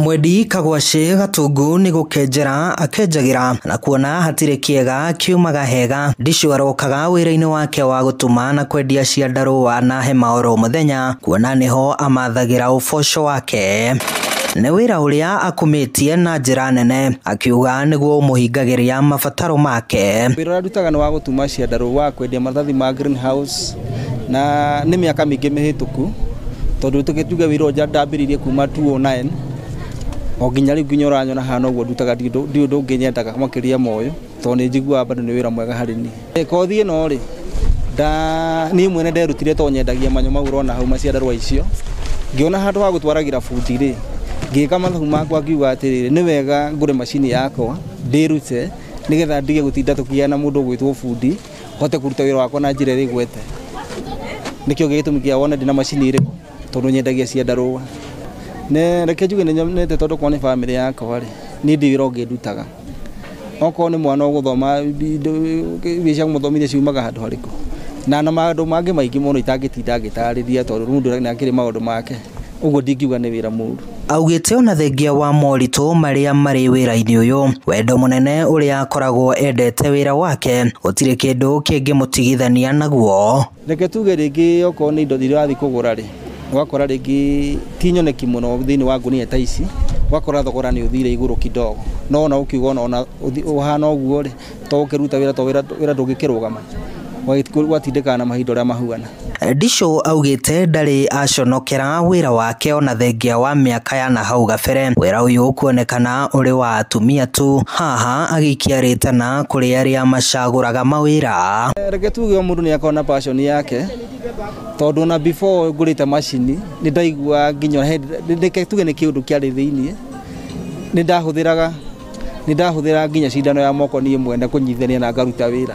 Mwendi Kagwacĩ Gatungu nĩ gũkenjera akenjagĩra na kuona hatirĩ kĩega kiumaga hega. Ndicũ arokaga wĩra-inĩ wake wa gũtuma na kwendia ciandarũa na hema oro mũthenya, kuona nĩho amathagĩra ũboco wake. Nĩ wĩra ũrĩa akumĩtie na njĩra nene, akiuga nĩguo ũmũhingagĩria mabataro make. Wĩra ũrĩa ndutaga nĩ wa gũtuma ciandarũa, kwendia maratathi ma greenhouse, na nĩ mĩaka mĩingĩ mĩhĩtũku, tondũ tũgĩtuge wĩra ũrĩa ndambĩrĩirie kuma 2009 o nginya rĩu nginya ũranyona hana ũguo ndutaga, ndi ũndũ ũngĩ nyendaga makĩria ma ũyũ, tondũ nĩ njiguaga bado nĩ wĩra mwega harĩ niĩ. Kothi ĩno rĩ, niĩ mwene nderutire tondũ nyendagia manyo mau ũrona hau maciandarũa icio, ngĩona handũ ha gũtwaragĩra bundi rĩ, ngĩka mathabu makwa ngiuga atĩrĩrĩ, nĩ wega ngũre macini yakwa ndĩrute nĩgetha ndige gũtinda tũkĩgĩa na mũndũ ũgwĩtwo bundi, hote kũruta wĩra wakwa na njĩra ĩrĩa ĩgwete. Nĩkĩo gĩgĩtũmi kĩa wone ndĩna macini ĩrĩkũ, tondũ nyendagia ciandarũa. Reke njuge nĩ nyonete tondũ korwo nĩ bamĩrĩ yakwa rĩ, niĩ ndirĩ wĩra ũngĩ ndutaga. Okorwo nĩ mwana ũgũthoma, mbia cia kũmũthomithia ciumaga handũ harĩkũ? Na maũndũ mangĩ maingĩ mũno itangĩtinda ngĩtarĩria tondũ mũndũ nĩ akĩrĩ maũndũ make. Ũguo ndingiuga nĩ wĩra mũru. Augĩte ona thengia wa moritũ marĩa marĩ wĩra-inĩ ũyũ, wendo mũnene ũrĩa akoragwo endete wĩra wake, gũtirĩ kĩndũ kĩngĩmũtigithania naguo. Reke tuge rĩngĩ okorwo nĩ indo iria ũrathiĩ kũgũra rĩ, ũgakora rĩngĩ ti nyoneki mũno thĩinĩ wa ngũnia ta ici, ũgakora thogora nĩ ũthire igũrũ kidogo, no ona ũkiuga ona ũhana ũguo rĩ, to ũkĩruta wĩra to wĩra ndũngĩkĩrũgama, ũgatindĩkana na mahinda ũrĩa mahuana. Ndicũ augĩte ndarĩ aconokera wĩra wake ona thengia wa mĩaka ya nahau gabere. Wĩra ũyũ ũkuonekana ũrĩ wa atumia tu, haha agĩikia rĩtana kũrĩ arĩa macagũraga mawĩra. Reke tuge o mũndũ nĩ akoragwo na passion yake, tondũ ona before ngũrĩte macini nĩ ndaigua nginya reke tuge nĩ kĩũndũ kĩarĩ thĩiniĩ, nĩ ndahũthĩraga nginya cindano ya moko niĩ mwene kũnyitithania na ngaruta wĩra.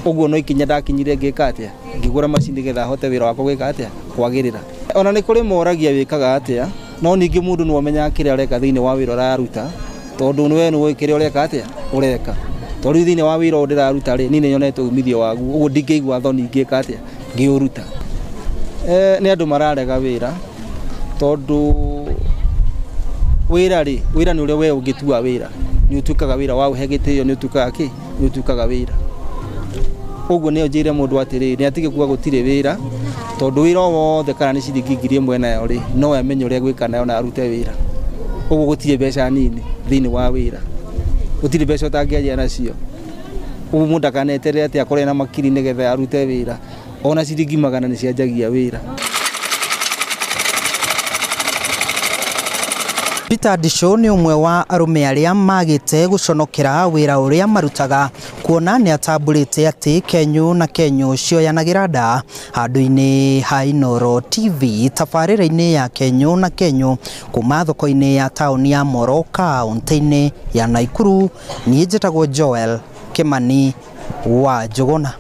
Ũguo no ikinya ndakinyire ngĩka atĩa, ngĩgũra macini nĩgetha hote wĩra wakwa gwĩka atĩa, kwagĩrĩra. Ona nĩ kũrĩ moragia wĩkaga atĩa, no ningĩ mũndũ nĩ amenyaga kĩrĩa areka thĩinĩ wa wĩra ũraruta, tondũ we nĩũĩ kĩrĩa ũreka atĩa, ũreka. Tondũ rĩu thĩinĩ wa wĩra ũyũ ndĩraruta rĩ, niĩ nĩ nyonete umithio waguo, ũguo ndingĩigua thoni ngĩka atĩa, ngĩũruta. Nĩ andũ mararega wĩra, tondũ wĩra rĩ, wĩra nĩ ũrĩa we ũngĩtua wĩra, nĩ ũtuĩkaga wĩra wa ũhe gĩtĩo, nĩ ũtuĩkaga kĩ, nĩ ũtuĩkaga wĩra. Ũguo nĩ njĩre mũndũ atĩrĩrĩ, nĩ atige kuga gũtirĩ wĩra, tondũ wĩra o wothe kana nĩ ciringi 1000 nayo rĩ, no amenye ũrĩa gwĩka nayo na arute wĩra. Ũguo gũtirĩ mbeca nini thĩinĩ wa wĩra, gũtirĩ mbeca ũtangĩanjia nacio. Ũguo mũndũ ndakaneterere atĩ akorwo ena makiri nĩgetha arute wĩra, ona ciringi 100 nĩ cianjagia wĩra. Peter Ndicũ nĩ ũmwe wa arũme arĩa magĩte gũconokera wĩra ũrĩa marutaga, kuona nĩ atambũrĩte atĩ Kenyu na Kenyu cioyanagĩra nda. Handũ-inĩ ha Inooro TV tabarĩra-inĩ ya Kenyu na Kenyu kuma thoko-inĩ ya taũni ya Moro kaũntĩ-inĩ ya Naikuru, niĩ njĩtagwo Joel Kimani wa Njũgũna.